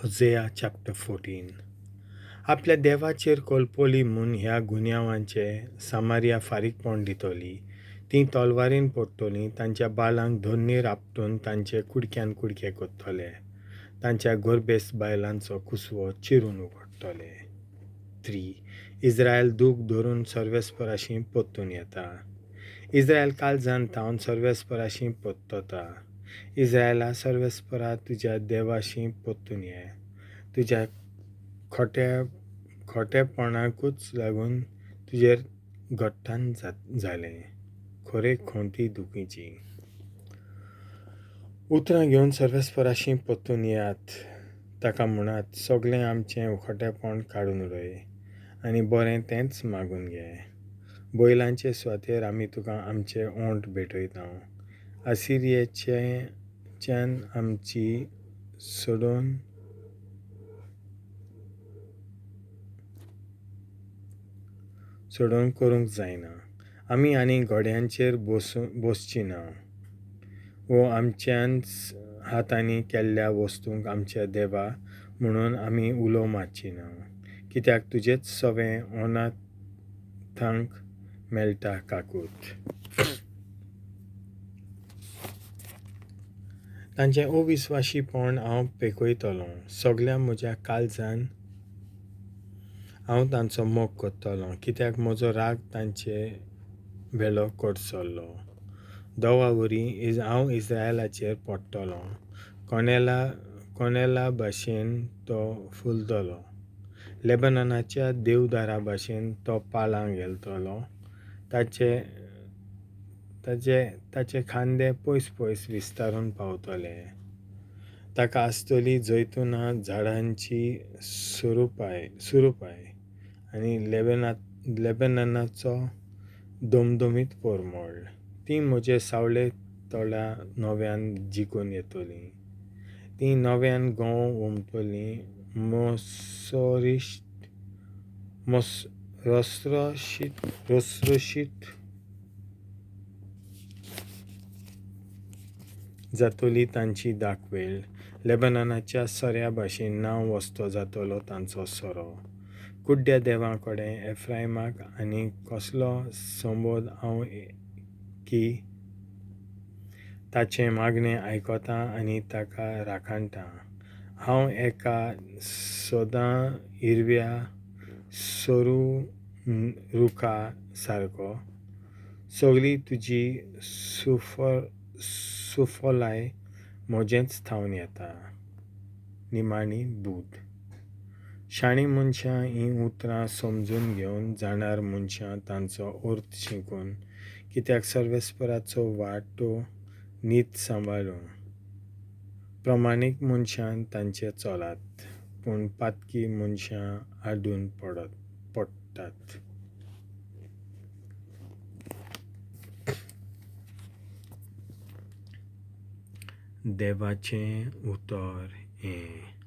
होझेआ chapter 14. आपल्या देवाचेर कोलपोली म्हूण ह्या गुन्यांवांचे सामारिया फारीकपण दितली. तीं तलवारीन पडटलीं, तांच्या बालांक धन्नीर आपटून तांचे कुडक्यान कुडके करतले, तांच्या गोरबेस्त बायलांचो कुसवो चिरून उगडटले. 3. इस्रायल दूख धरून सर्वेस्पराशी परतून येता. इस्रायल काळजान थावन सर्वेस्पराशी परतता. इस्रायला, सर्वेस्परा तुज्या देवाशी परतून ये. तुज्या खोटेपणाकूच लागून तुजेर घट्टान जालें, खरें खोंती दुखीची. उतरां घेवन सर्वेस्पराशी परतून येयात. ताका म्हणात, सगळें आमचें खोटेपण काडून उडय आनी बरें तेंच मागून घे. बैलांचे सुवातेर आमी तुका आमचे ओंठ भेटयता. आसिरियेच्यान आमची सोडोवन सोडोवन करूंक जायना. आमी आनी घोड्यांचेर बसची ना, वो आमच्याच हातांनी केल्ल्या वस्तूंक आमच्या देवा म्हणून आमी उलो मारची ना. कित्याक तुजेच सवें अनाथांक मेळटा काकूत. तांचें अविस्वाशीपण हांव पेखयतलों. सगल्या म्हज्या काळजान हांव तांचो मोग करतलों, कित्याक म्हजो राग तांचे वेलो कडसरलो. दोवा वरी हांव इस्रायलाचेर पडटलों. कोनेला भाशेन तो फुलतलो. लेबननाच्या देवदारा भाशेन तो पालां घेतलो. ताचे ताचे ताचे खांदे पयस पयस विस्तारून पावतले. ताका आसतली जैतुना झाडांची सुरुपाय आनी लेबननाचो दमदमीत परमळ. तीं म्हजे सावळे तळा नव्यान जिखून येतलीं. तीं नव्यान गंव ओमतलीं. मोसोरिश्ट मोस रसरशीत रसरशीत जातली तांची दाखवेल. लेबननाच्या सोऱ्या भाशेन नांव वस्तो जातलो तांचो सोरो. कुड्ड्या देवां कडेन एफ्रायमाक आनी कसलो संबोध हांव की ताचें मागणें आयकता आनी ताका राखणटा. हांव एका सदां हिरव्या सोरू रुखा सारको. सगळी तुजी सुफलाय म्हजेंच थावन येता. निमाणी बूद. शाणी मनशां हीं उतरां समजून घेवन, जाणार मनशां तांचो अर्थ शिकून. कित्याक सर्वेस्पराचो वाटो नीत सांबाळून प्रमाणीक मनशान तांचे चलात, पूण पातकी मनशां आडून पडटात. देवाचें उतर हें.